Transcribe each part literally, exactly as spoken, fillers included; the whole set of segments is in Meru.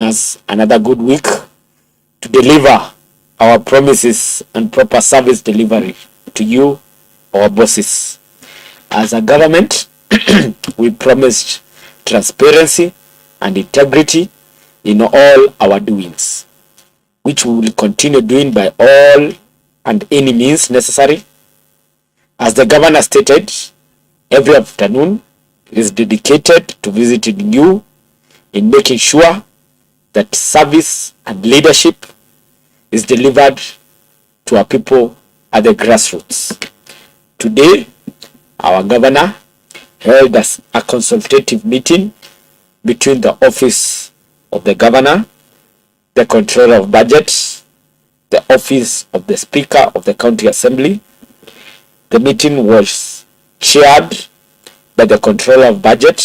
us another good week to deliver our promises and proper service delivery to you, our bosses. As a government, we promised transparency and integrity in all our doings, which we will continue doing by all and any means necessary. As the governor stated, every afternoon is dedicated to visiting you in making sure that service and leadership is delivered to our people at the grassroots. Today, our governor held a s-, a consultative meeting between the office of the governor, the controller of budget, the office of the speaker of the county assembly. The meeting was chaired by the controller of budget,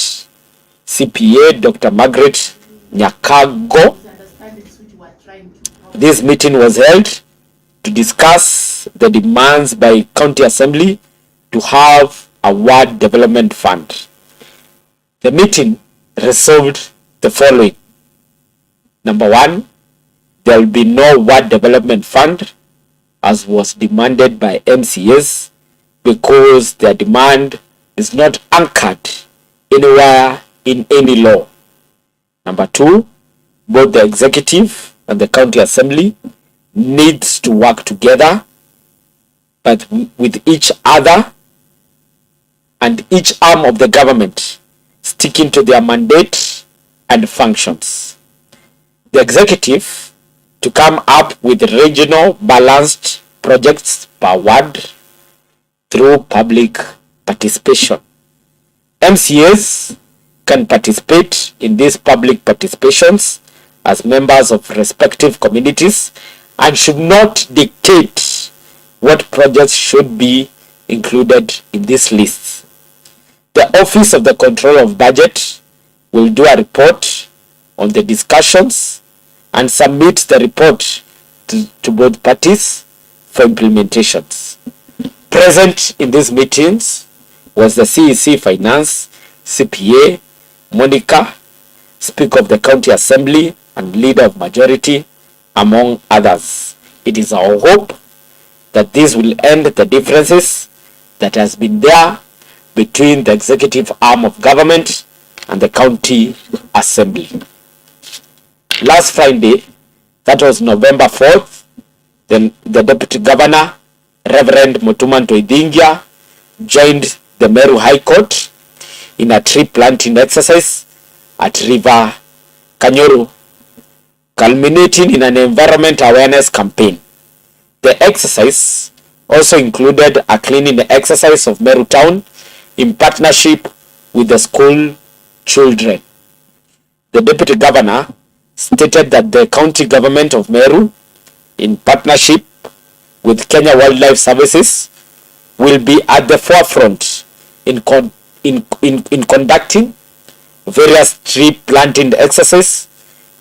C P A, Doctor Margaret Nyakago. This meeting was held to discuss the demands by county assembly to have a ward development fund. The meeting resolved the following. Number one, there will be no ward development fund as was demanded by M C As because their demand is not anchored anywhere in any law. Number two, both the executive and the county assembly needs to work together, but w-, with each other and each arm of the government sticking to their mandate and functions. The executive to come up with regional balanced projects per ward through public participation. M C As can participate in these public participations as members of respective communities and should not dictate what projects should be included in these lists. The Office of the Control of Budget will do a report on the discussions and submit the report to, to both parties for implementations. Present in these meetings was the C E C Finance, C P A, Monica, Speaker of the County Assembly and Leader of Majority, among others. It is our hope that this will end the differences that has been there between the executive arm of government and the county assembly. Last Friday, that was November fourth, the, the Deputy Governor, Reverend Mutuma Ntoithingia, joined the Meru High Court in a tree planting exercise at River Kanyoro, culminating in an environment awareness campaign. The exercise also included a cleaning exercise of Meru Town in partnership with the school children. The Deputy Governor stated that the County Government of Meru, in partnership with Kenya Wildlife Services, will be at the forefront in con-, in, in, in conducting various tree planting exercises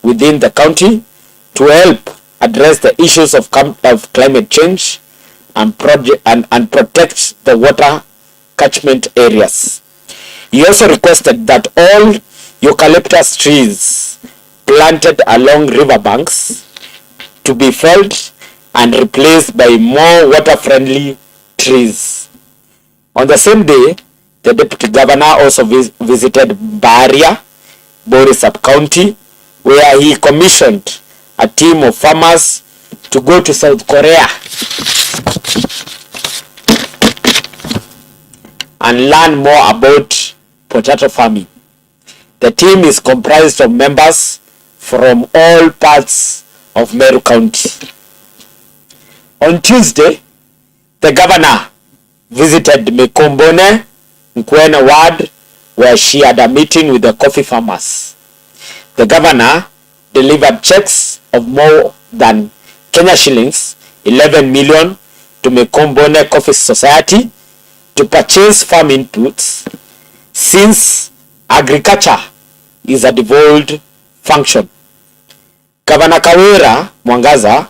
within the county to help address the issues of cam-, of climate change and proje-, and, and protect the water catchment areas. He also requested that all eucalyptus trees planted along riverbanks to be felled and replaced by more water-friendly trees. On the same day, the Deputy Governor also vis-, visited Baria, Buri Sub-County, where he commissioned a team of farmers to go to South Korea and learn more about potato farming. The team is comprised of members from all parts of Meru County. On Tuesday, the governor visited Mikombone, Nkwene Ward, where she had a meeting with the coffee farmers. The governor delivered checks of more than Kenya shillings eleven million to Mikombone Coffee Society to purchase farm inputs, since agriculture is a devolved function. Governor Kawira Mwangaza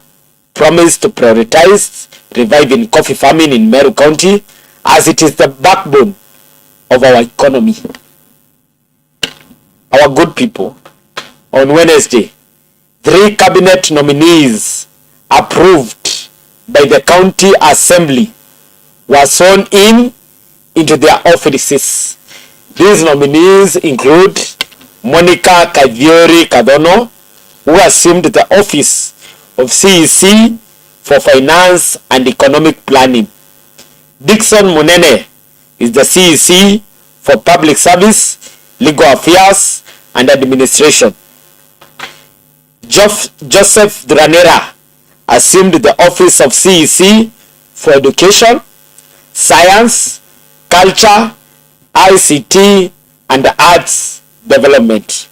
promised to prioritize reviving coffee farming in Meru County, as it is the backbone of our economy. Our good people, on Wednesday, Three cabinet nominees approved by the County Assembly were sworn in into their offices. These nominees include Monica Kathiori Kathono, who assumed the office of C E C for Finance and Economic Planning. Dickson Munene is the C E C for Public Service, Legal Affairs and Administration. Jof-, Joseph Thuranira assumed the office of C E C for Education, Science, Culture, I C T and Arts Development.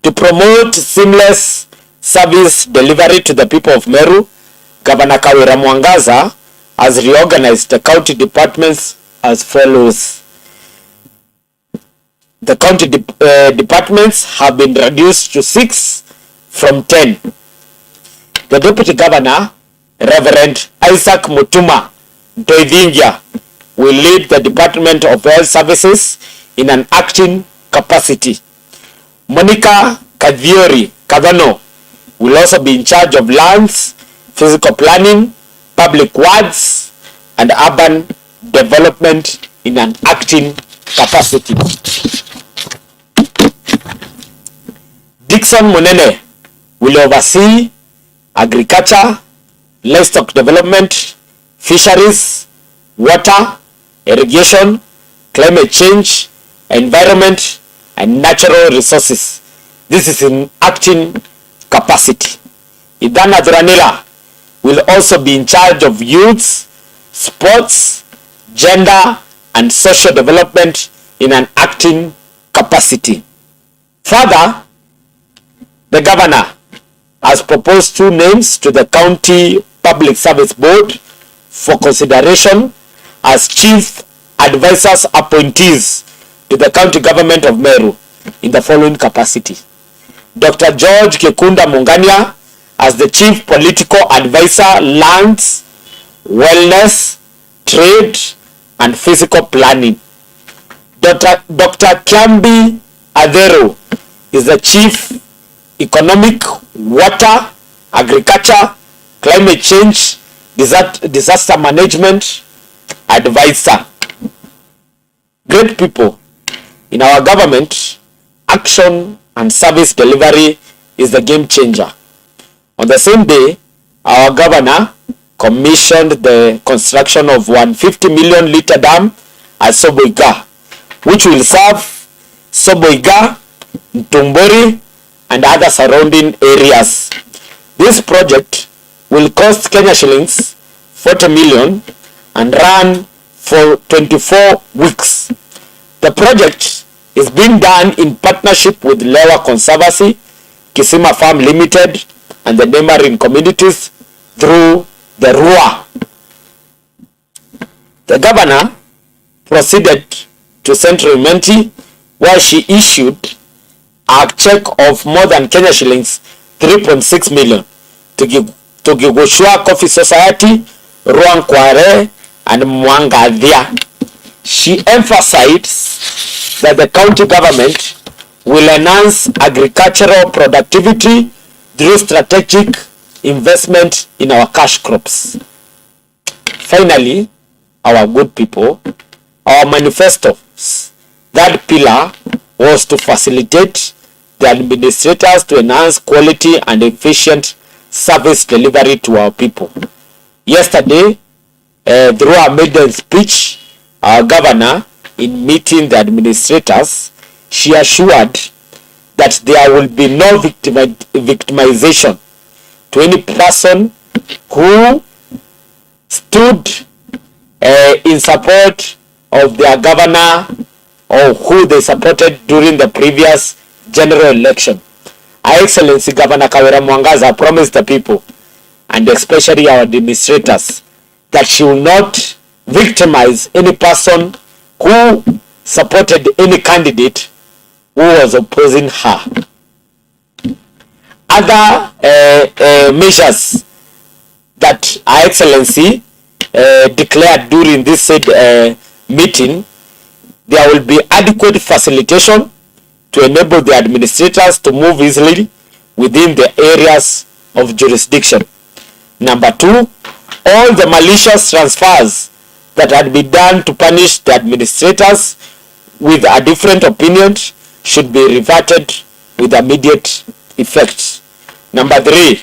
To promote seamless service delivery to the people of Meru, Governor Kawira Mwangaza has reorganized the county departments as follows. The county dep-, uh, departments have been reduced to six from ten. The Deputy Governor, Reverend Isaac Mutuma Ntoithingia, will lead the Department of Health Services in an acting capacity. Monica Kathiori Kathono will also be in charge of lands, physical planning, public works, and urban development in an acting capacity. Dickson Munene will oversee agriculture, livestock development, fisheries, water, irrigation, climate change, environment, and natural resources. This is in acting capacity. Ithana Thuranira will also be in charge of youths, sports, gender, and social development in an acting capacity. Further, the governor has proposed two names to the County Public Service Board for consideration as chief advisors appointees to the county government of Meru in the following capacity. Doctor George Kikunda Mungania as the chief political advisor, lands, wellness, trade and physical planning. Doctor, Doctor Kiambi Atheru is the chief economic, water, agriculture, climate change, disa-, disaster management advisor. Great people, in our government, action and service delivery is the game changer. On the same day, our governor commissioned the construction of one fifty million litre dam at Soboiga, which will serve Soboiga, Ntumburi, and other surrounding areas. This project will cost Kenya shillings forty million and run for twenty-four weeks. The project is being done in partnership with Lewa Conservancy, Kisima Farm Limited, and the neighboring communities through the RUA. The governor proceeded to Central Imenti, where she issued a cheque of more than Kenya shillings three point six million to Gi-, to Gigushwa Coffee Society, Rwankware and Mwangathia. She emphasized that the county government will enhance agricultural productivity through strategic investment in our cash crops. Finally, our good people, our manifesto's third pillar was to facilitate the administrators to enhance quality and efficient service delivery to our people. Yesterday, uh, through our maiden speech, our governor, in meeting the administrators, she assured that there will be no victimi-, victimization to any person who stood, uh, in support of their governor or who they supported during the previous general election. Her Excellency Governor Kawira Mwangaza promised the people, and especially our administrators, that she will not victimize any person who supported any candidate who was opposing her. Other, uh, uh, measures that Her Excellency, uh, declared during this said, uh, meeting, there will be adequate facilitation to enable the administrators to move easily within the areas of jurisdiction. Number two, all the malicious transfers that had been done to punish the administrators with a different opinion should be reverted with immediate effect. Number three,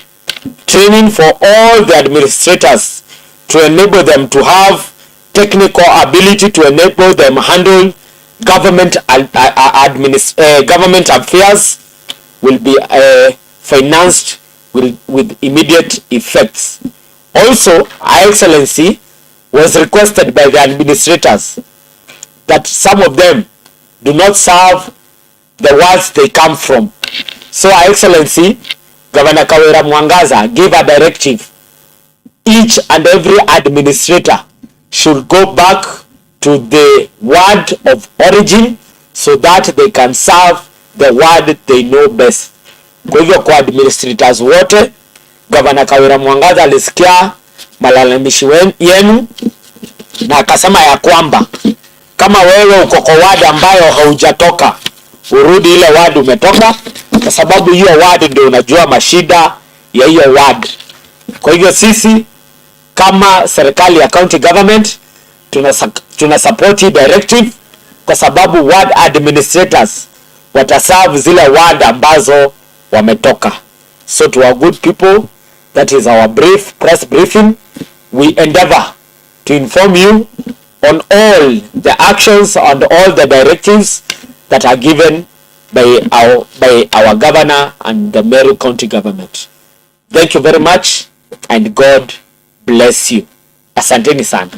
training for all the administrators to enable them to have technical ability to enable them handle government ad-, a-, a-, adminis-, eh, government affairs will be, eh, financed with, with immediate effects. Also, Her Excellency was requested by the administrators that some of them do not serve the wards they come from. So, Her Excellency, Governor Kawira Mwangaza gave a directive, each and every administrator should go back to the ward of origin so that they can serve the ward they know best. Kwa hivyo, kwa administrators wote, Gavana Kawira Mwangaza alisikia malalamishi wen-, yenu, na akasema ya kwamba kama wewe uko kwa ward ambayo haujatoka, urudi ile ward umetoka, kwa sababu hiyo ward ndio unajua mashida ya hiyo ward. Kwa hivyo sisi kama serikali ya county government tuna sa-, tuna support hii directive, kwa sababu ward administrators wataserve zile ward ambazo wametoka. So to our good people, that is our brief, press briefing. We endeavor to inform you on all the actions and all the directives that are given by our, by our governor and the Meru County government. Thank you very much and God bless you. Asanteni sana.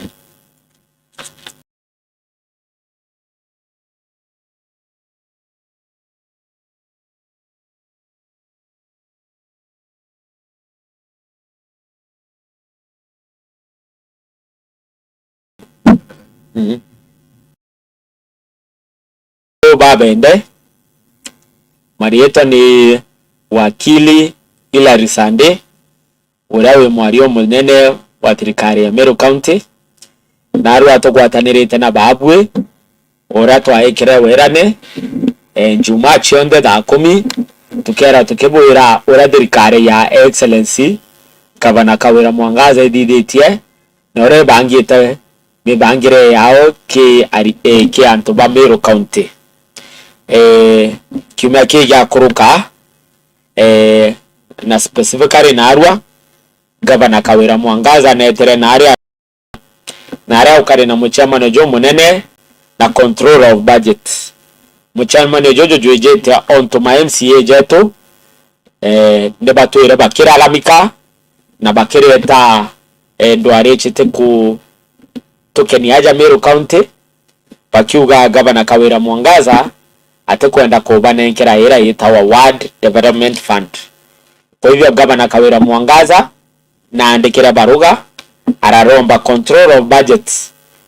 Mhm. Babende, marietwa ni wakili Hilary Sande, uria wi mwaria umunene wa thirikari ya Meru County, naarua tugwatanirite na baabui, uria twaikire wirane, e, Njumaa cionthe thaa kumi, tukeera tukibwira uria thirikari ya Excellency Gavana Kawira Mwangaza ithithitie, na uria ibangite mibangire yao ki ari-, e, ki antu ba Meru County. E, kiumia kii giakuruka, e, na specifically naarua, Gavana Kawira Mwangaza neetire naari, naari aukari na mucemanio jumunene na controller of budget. Mucemanio juju jwijite ontu ma M C A jetu, e, ni batwire bakiraramika na bakireta, e, ndwari citi ku-, tukenia aja Meru County, bakiuga Gavana Kawira Mwangaza atikwenda kubanenkera ira yitawa Ward Development Fund. Kwa hivyo Gavana Kawira Mwangaza naandikire baruga, araromba controller of budget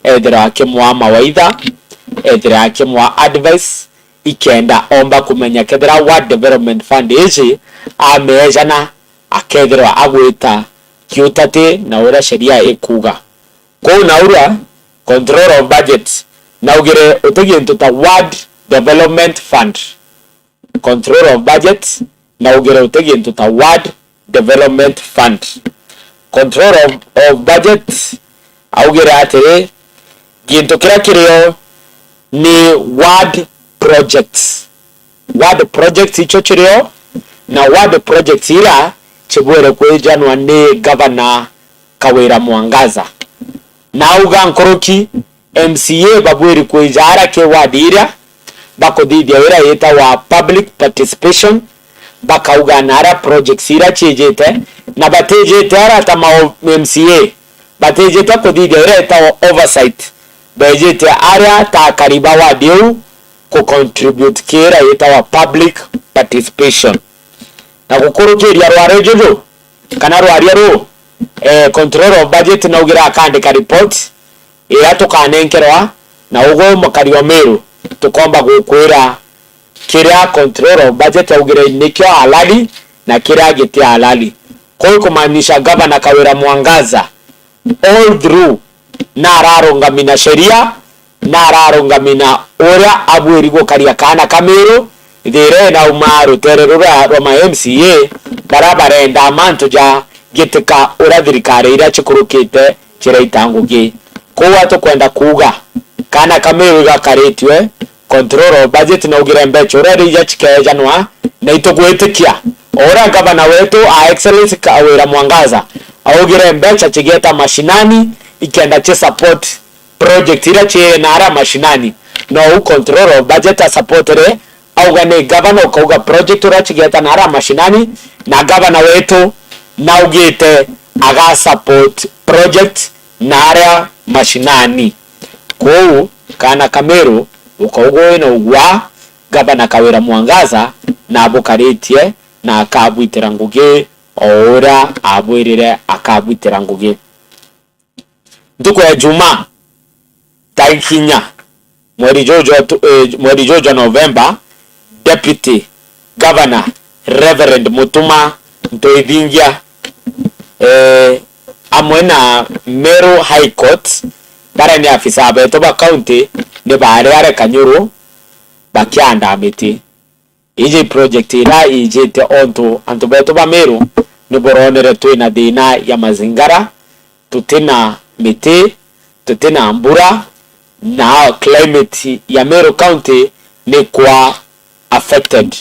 ethirwa akimwaa mawaitha, ethirwa akimwaa advice, ikenda omba kumenya kethira Ward Development Fund ici ameejana akethirwa agwita kiutati na uria sheria ikuuga. Kwou naurua controller of budget naugire uti gintu ta Ward Development Fund. Controller of budget naugire uti gintu ta Ward Development Fund. Controller of, of budget augire atiri, gintu kiria kirio ni ward projects. Ward projects icio cirio, na ward projects ira cibwire kwijanwa ni Gavana Kawira Mwangaza. Na auga nkuruki, M C A babwiri kwija ara ki ward iria bakuthithia ira yitawa public participation, bakauga na ara projects ira ciijite, na batijite ara ta ma M C A, batijite kuthithia ira yitawa oversight, bejite aria ta akari ba ward iu ku contribute ki ira yitawa public participation. Na gukurukiria rwaria juju, kana rwaria ruu, eh, controller of budget naugire akaandika report iria tukanenkerwa, na ugwe mukari wa Meru tukomba gukwira kiria controller of budget augire nikio halali na kiria giti halali. Kwou kumaanisha Gavana Kawira Mwangaza all through, na ararungami na sheria, na ararungami na uria abwiri gukaria kaana ka Meru, Nthiira inauma rutere ruria rwa ma M C A baria barenda mantu ja gitika uria thirikari iria cikurukite ciraita ngugi. Kwoou atukwenda kuuga kana Kamiru igakaritue, control of budget, na ugire mbeca uria rija cikeejanwa, na itugwitikia o uria gavana wetu, a Excellency Kawira Mwangaza, augire mbeca cigieta mashinani ikenda ci support project iria cii naria mashinani. No u control of budget a support ri, auga ni gavana ukauga project uria cigieta naria mashinani, na gavana wetu naugite aga support project naria mashinani. Kwoou kana Kamiru ukauga wina ugwa gavana Kawira Mwangaza na abukaritie na akabwitira ngugi o uria abwirire akabwitira ngugi. Ntuku ya Juma, tariki inya, mweri juju tu-, eh, mweri juju November, Deputy Governor Reverend Mutuma Ntoithingia, eh, amwe na Meru High Court, baria ni afisa betu ba county, ni baari are Kanyuru bakiandaa miti. Iji project iria iijite ontu antu betu ba Meru ni boronere twina thina ya mazingara, tutina miti, tutina mbura, na climate ya Meru County ni kwa affected.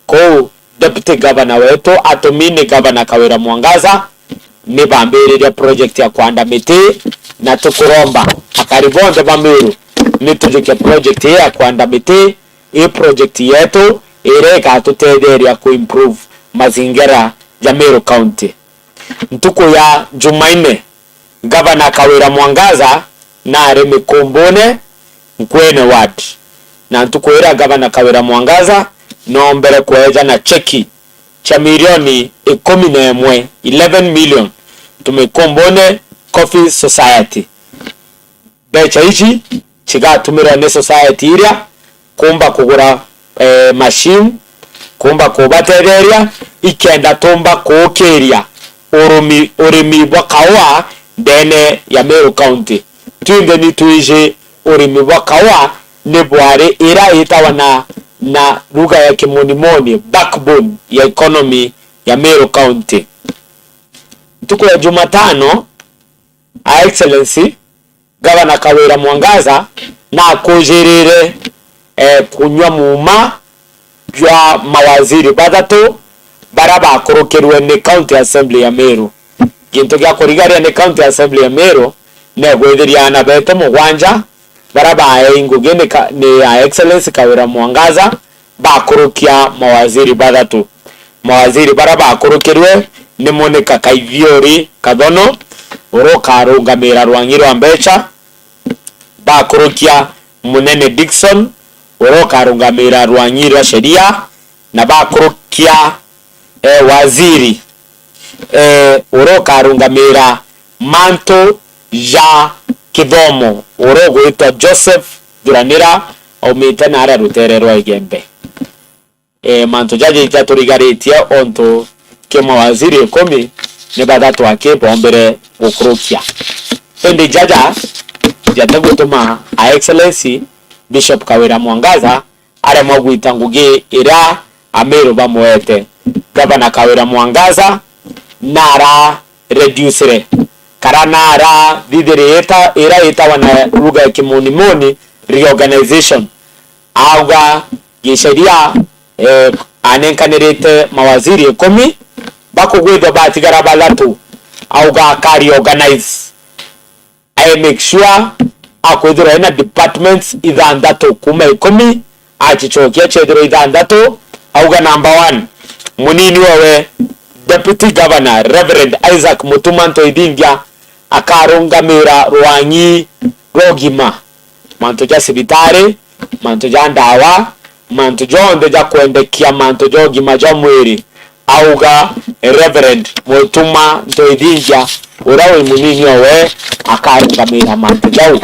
Kou Deputy Governor wetu atumi ni Governor Kawira Mwangaza ni bambiriria project ya kwanda miti, na tukuromba akari bonthe ba Meru ni tujuke project ii ya kwanda miti, ii project yetu iria igatutetheria ku improve mazingira ja Meru County. Ntuku ya Jumaine, Gavana Kawira Mwangaza naari Mikumbune, Nkwene Ward, na ntuku iria Gavana Kawira Mwangaza noombere kweejana cheki cha milioni ikumi na imwe, eleven million, to Mikumbune Coffee Society. Mbeca ici cigatumirwa ni society iria kuumba kugura, eh, machine, kuumba kubatetheria, ikenda tuumba kuukiria urumi-, urimi bwa kaua ndene ya Meru County. Twinthe ni twiji urimi bwa kaua ni bwari iria itawa na, na lugha ya kimonimoni, backbone ya economy ya Meru County. Ntuku ya Jumatano, Her Excellency Gavana Kawira Mwangaza nakujirire, eh, kunywa muuma jwa mawaziri bathatu baria bakurukirwe ni County Assembly ya Meru. Gintu gia kurigaria ni County Assembly ya Meru negwithiria aana betu mugwanja baria baei ngugi ni ka-, ni Her Excellency Kawira Mwangaza, bakurukia mawaziri bathatu. Mawaziri baria bakurukirwe ni Monica Kaithiori Kathono, uria ukarungamira rwang'i rwa mbeca, bakurukia Munene Dickson, uria ukarungamira rwang'i rwa sheria, na bakurukia, eh, waziri, eh, uria ukarungamira mantu ja kithomo, uria ugwitwa Joseph Thuranira, aumite naria rutere rwa Igembe. Eh, mantu jaja jaturigaritie ontu ki mawaziri ikumi ni bathatu aki bombire gukurukia. Indi jaja jatigutuma Her Excellency Bishop Kawira Mwangaza aremwa gwita ngugi iria Amiru bamwete. Gavana Kawira Mwangaza nara reducire, kana nara thithirie ita-, ira itawa na lugha ya kimonimoni reorganization. Auga gisheria, eh, anenkanirite mawaziri ikumi, bakugwithwa batigara bathatu, auga aka reorganize. I make sure akwithirwa ena departments ithanthatu kuuma ikumi, acicokia ciethirwa ithanthatu. Auga number one, munini wawe Deputy Governor Reverend Isaac Mutuma Ntoithingia akarungamira rwang'i rwa ugima, mantu ja cibitari, mantu ja ndawa, mantu jonthe ja kwendekia mantu ja ugima jwa mwiri. Auga Reverend Mutuma Ntoithingia, uria wi munini owe, akarungamira mantu jau.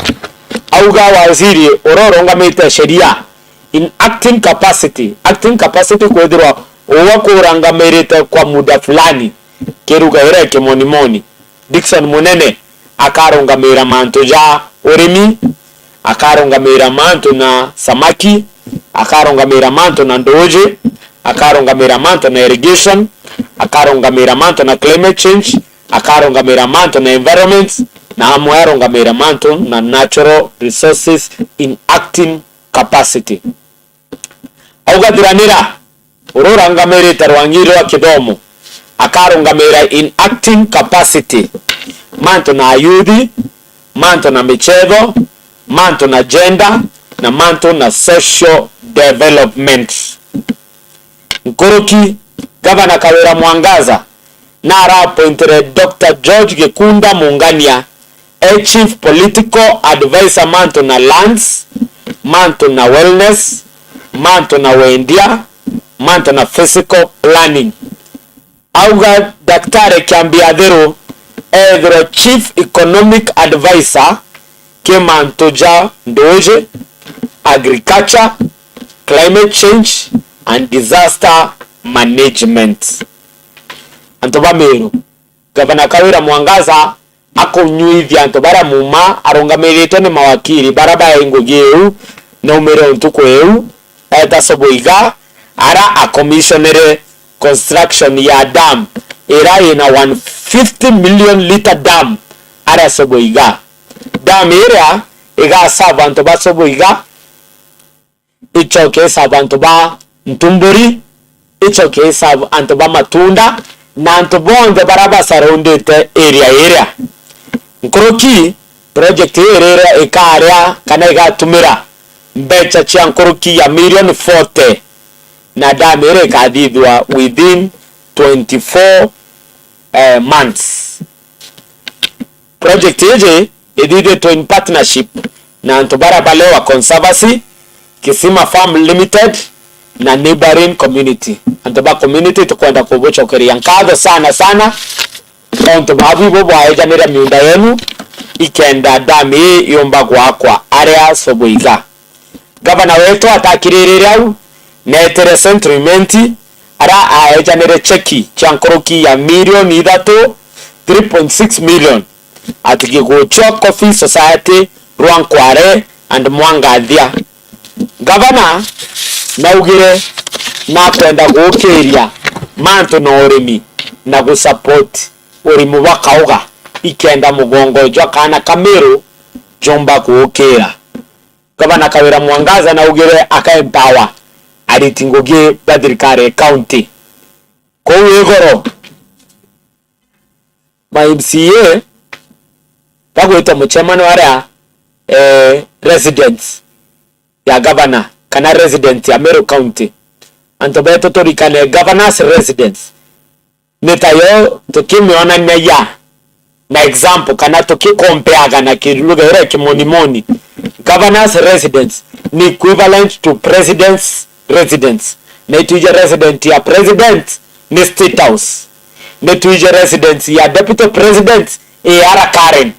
Auga waziri uria urungamite sheria in acting capacity, acting capacity kwithirwa uwe kurangamirite kwa muda fulani, kiruga iria kimonimoni. Dickson Munene akarungamira mantu ja urimi, akarungamira mantu na samaki, akarungamira mantu na nduuji, akarungamira mantu na irrigation, akarungamira mantu na climate change, akarungamira mantu na environment, na amwe arungamira mantu na natural resources in acting capacity. Auga Thiranira, uria urangamirite rwangi rwa kithomo, akarungamira in acting capacity mantu na ayuthi, mantu na michetho, mantu na gender, na mantu na social development. Nkuruki, Gavana Kawira Mwangaza na araappointire Doctor George Gikunda Mungania e Chief Political Advisor mantu na lands, mantu na wellness, mantu na wendia, mantu na physical planning. Auga Daktari Kiambiathiru ethirwe Chief Economic Advisor ki mantu ja nduuji, agriculture, climate change and disaster management. Antu ba Meru, Gavana Kawira Mwangaza akunyuithia antu baria muuma arungamiritwe ni mawakiri baria bae ngugi iu naumire ntuku iu, eeta Soboiga, ara akomiconere construction ya dam ira ina one fifty million litre dam aria Soboiga. Dam iria igaserve antu ba Soboiga, icoke iserve antu ba Ntumburi, icoke iserve antu ba Matunda na antu bonthe baria basurroundite area iria. Nkuruki, project ii iriria ikaria kana igatumira mbecha cia nkuruki ya million forty, na dam iria ikathithua within twenty-four, eh, months. Project iji ithithitwe in partnership na antu baria ba Lewa Conservancy, Kisima Farm Limited na neighboring community. Antu ba community, tukwenda kubucokeria nkatho sana sana ontu babu ibo bwaejanire miunda yenu ikenda dam ii yumba gwakwa aria Soboiga. Gavana wetu atakiririre au, neetire Central Imenti, aria aejanire cheki cia nkuruki ya milioni ithatu, three point six million, at Giguchwa Coffee Society rwa Nkware and Mwangathia. Gavana naugire nakwenda guukiria mantu na urimi na gusupport urimi bwa kauga, ikenda mugongo jwa kaana ka Meru jumba guukira. Gavana Kawira Mwangaza naugire aka empower ariti ngugi ba thirikari ya county. Kuu igoro, ma M C A bagwitwa muchemano aria, eh, residents ya gavana kana residents ya Meru County. Antu betu turikane, governor's residence ni tayo tukimionanagia na example, kana tukikompeaga na ki-, lugha iria kimonimoni. Governor's residence ni equivalent to president's residence. Na itwije resident ya president ni State House. Ni twije resident ya deputy president i ara Karen.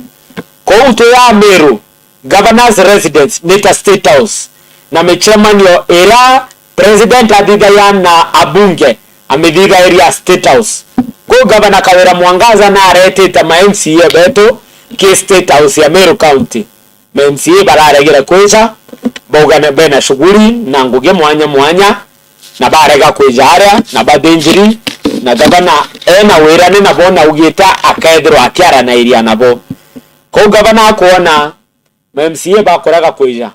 Kou twi Ameru, governor's residence ni ta State House, na micemanio iria president athithagia na abunge amithithagiria State House. Kuu Gavana Kawira Mwangaza naretite ma M C A betu ki State House ya Meru County. Ma M C A bararegire kwija, bauga na bena shughuli na ngugi mwanya mwanya, na barega kwija aria, na bathinjiri, na gavana ena wirane nabo na augite akethirwa akiaranairia nabo. Kuu gavana akwona ma M C A bakurega kwija,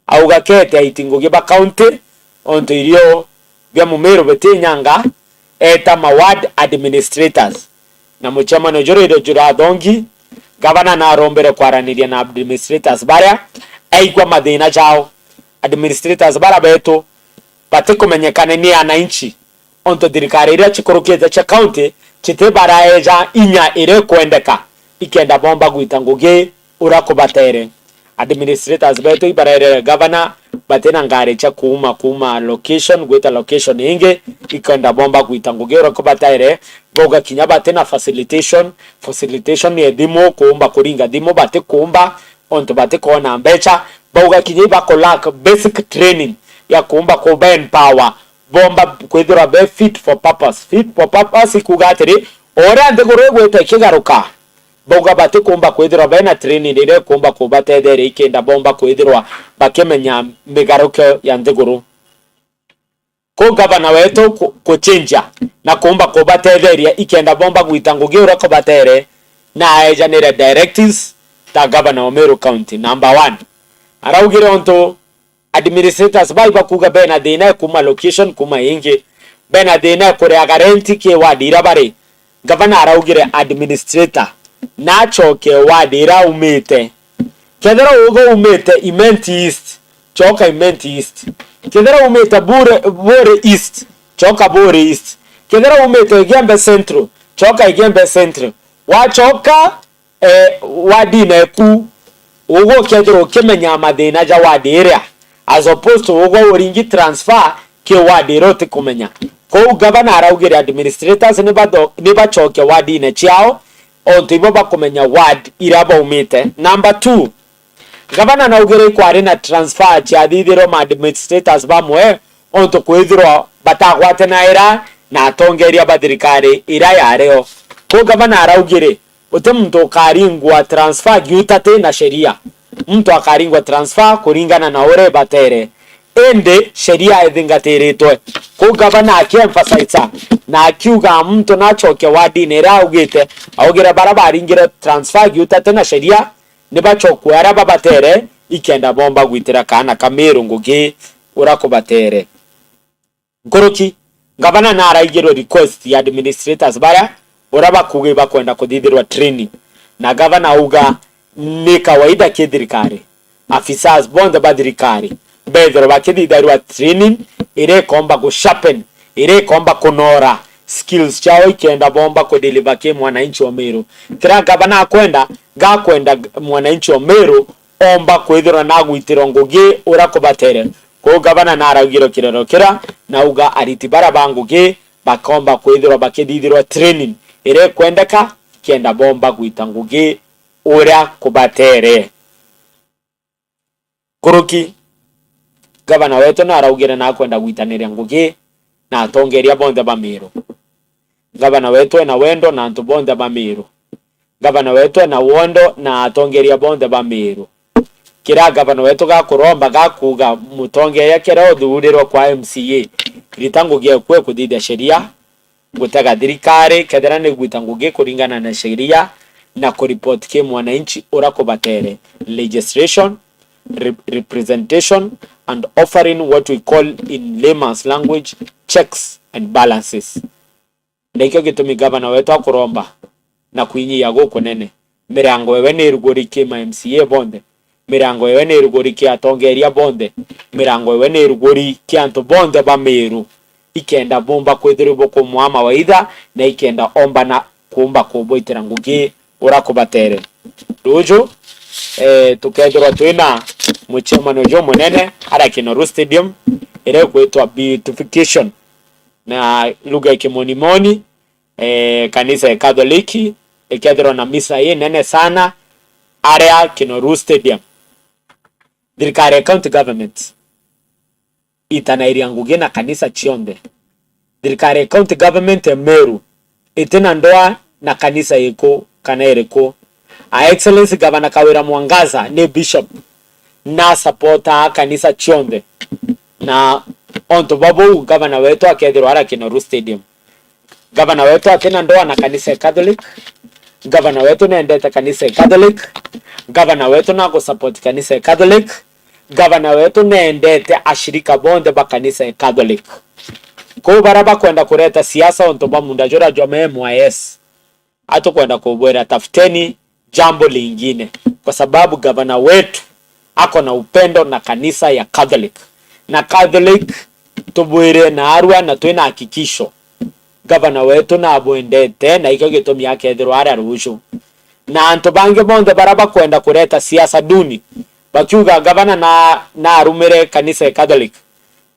auga kete aiti ngugi ba county, ontu irio bia Mumiru bitinyanga, eta ma ward administrators. Na mucemanio juri jurathongi, gavana narombere kwaraniria na administrators baria, aigua mathina jao. Administrators baria betu batikumenyekane ni ananchi, ontu thirikari iria cikurukite cia county citibaraeja inya iria ikwendeka ikenda bomba gwita ngugi uria kubatere. Administrators betu ibarerere gavana, batina ngari cia kuuma, kuuma location gwita location ingi, ikenda bomba gwita ngugi uria kubatere. Bauga kinya batina facilitation, facilitation ya thimu, kuumba kuringa thimu, batikuumba, ontu batikoona mbecha. Bauga kinya ibakulack basic training ya kuumba kuba empower, bomba kwithirwa be fit for purpose. Fit for purpose ikuuga atiri, o uria nthiguru igwite ikigaruka, bauga batikumba kwithirwa bena training iria ikumba kubatetheria ikenda bomba kwithirwa bakimenya migaruko ya nthiguru. Ku gavana wetu ku-, kuchinja na kuumba kubatetheria ikenda bomba gwita ngugi uria kubatere, na aejanire directives ta gavana wa Meru County. Number one, araugire untu administrators bai bakuuga bena thina ya kuuma location kuuma ingi, bena thina ya kuriaga rent ki ward iria bari. Gavana araugire administrator nachoke ward iria aumite. Kethira ugo umite Imenti East, choka Imenti East. Kethira umite Bure, Bure East, choka Bure East. Kethira umite Igembe Central, choka Igembe Central. Wachoka, eh, wardine eku, ugo ukethirwa ukimenya mathina ja ward iria, as opposed to ugo uringi transfer ki ward iria utikumenya. Kou gavana araugire administrators nibatho-, nibachoke wardine ciao, ontu ibo bakumenya ward iria baumite. Number two, gavana naugire ikwari na transfer ciathithirwe ma administrators bamwe, ontu kwithirwa batagwatanaira na atongeria ba thirikari iria yario. Kou gavana araugire, uti muntu ukaringwa transfer giuta ti na sheria. Muntu akaringwa transfer kuringana na uria ibatere, indi sheria ithingatiritwe. Kou gavana akiemphasize na akiuga muntu nachoke wardine iria augite, augire baria baringire transfer giuta ti na sheria, nibachokwe aria babatere, ikenda bomba gwitira kaana ka Miru ngugi uria kubatere. Nkuruki, gavana naraigirwe request ya administrators baria uria bakuuga ibakwenda kuthithirwa training, na gavana auga ni kawaida ki thirikari, afisas bonthe ba thirikari bethirwe bakithithirwa training iria ikomba gu sharpen, iria ikomba kunora skills ciao ikenda bomba kudeliver ki mwananchi wa Miru. Kiria gavana akwenda, gakwenda mwananchi wa Miru omba kwithirwa nagwitirwa ngugi uria kubatere. Kou gavana naraugire kirero kira, na auga ariti baria ba ngugi bakomba kwithirwa bakithithirwa training iria ikwendeka kenda bomba gwita ngugi uria kubatere. Nkuruki, gavana wetu naraugire nakwenda gwitaniria ngugi na atongeria bonthe ba Miru. Gavana wetu ena wendo na antu bonthe ba Miru. Gavana wetu ena wendo na atongeria bonthe ba Miru. Kiria gavana wetu gakuromba gakuuga, mutongeria kiria uthurirwe kwa M C A, rita ngugi eku kuthithia sheria, gutega thirikari kethira ni gwita ngugi kuringana na sheria, na kuripoti ki mwananchi uria kubatere. Legislation, re-, representation and offering what we call in layman's language checks and balances. Na ikio gitumi gavana wetu akuromba na kwinyia gukunene. Mirango ewe ni iruguri ki ma M C A bonthe, mirango ewe ni iruguri ki atongeria bonthe, mirango ewe ni iruguri ki antu bonthe ba Miru, ikenda bumba kwithirwa bukumwaa mawaitha na ikenda omba na kuumba kubwitira ngugi uria kubatere. Ruju, eh, tukethirwa twina muchemano jumunene aria Kinoru Stadium, iria igwitwa beautification na lugha ya Kimonimoni, eh, kanisa ya Katholiki ikethirwa na misa inene sana aria Kinoru Stadium. Thirikari ya county government itanairia ngugi na kanisa cionthe. Thirikari ya county government ya Meru itina ndoa na kanisa iku kana iriku. Her Excellency Gavana Kawira Mwangaza ni bishop, na supportaa kanisa cionthe, na ontu bwa buu gavana wetu akethirwa ara Kinoru Stadium. Gavana wetu atina ndoa na kanisa ya Catholic. Gavana wetu nendete kanisa ya Catholic. Gavana wetu nagusupport kanisa ya Catholic. Gavana wetu nendete ashirika bonthe ba kanisa ya Catholic. Kou baria bakwenda kureta siasa ontu bwa munda juria jwa M Y S, atukwenda kubwira, tafuteni jambo lingine, kwa sababu gavana wetu ako na upendo na kanisa ya Catholic. Na Catholic tubwire naarua na twina hakikisho, gavana wetu nabwendete, na ikio gitumi akethirwa aria ruju. Na antu bangi bonthe baria bakwenda kureta siasa duni, bakiuga gavana na, narumire kanisa ya Catholic,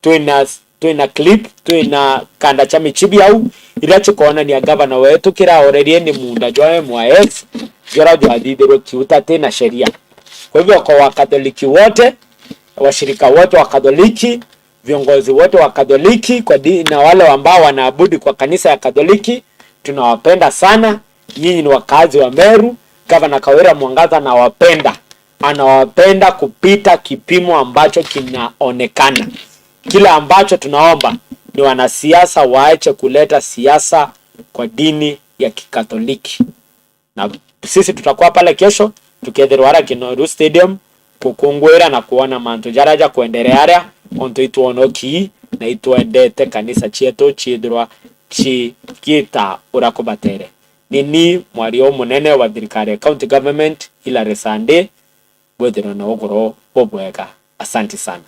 twina, twina clip, twina kanda cha michibi au, iria chikoonania gavana wetu kiraorerie ni munda jwa M Y S, juria jwathithirwe kiuta ti na sheria. Kwa hivyo, kwa Wakatholiki wote, washirika wote wa Katholiki, viongozi wote wa Katholiki kwa di-, na wale ambao wanaabudu kwa kanisa ya Katholiki, tunawapenda sana. Nyinyi ni wakazi wa Meru, Gavana Kawira Mwangaza anawapenda, anawapenda kupita kipimo ambacho kinaonekana. Kila ambacho tunaomba ni wanasiasa waache kuleta siasa kwa dini ya Kikatoliki. Na sisi tutakuwa pale kesho, tukethirwa ara Kinoru Stadium, gukungwira na kuona mantu jaria jakwenderea aria, ontu itwonoki na itwendete kanisa cietu ciithirwa ci-, ciita uria kubatere. Ni ni mwaria umunene wa thirikari ya county government, Hilary Sande, bwithirwe na ugoro bubwega. Asanti sana.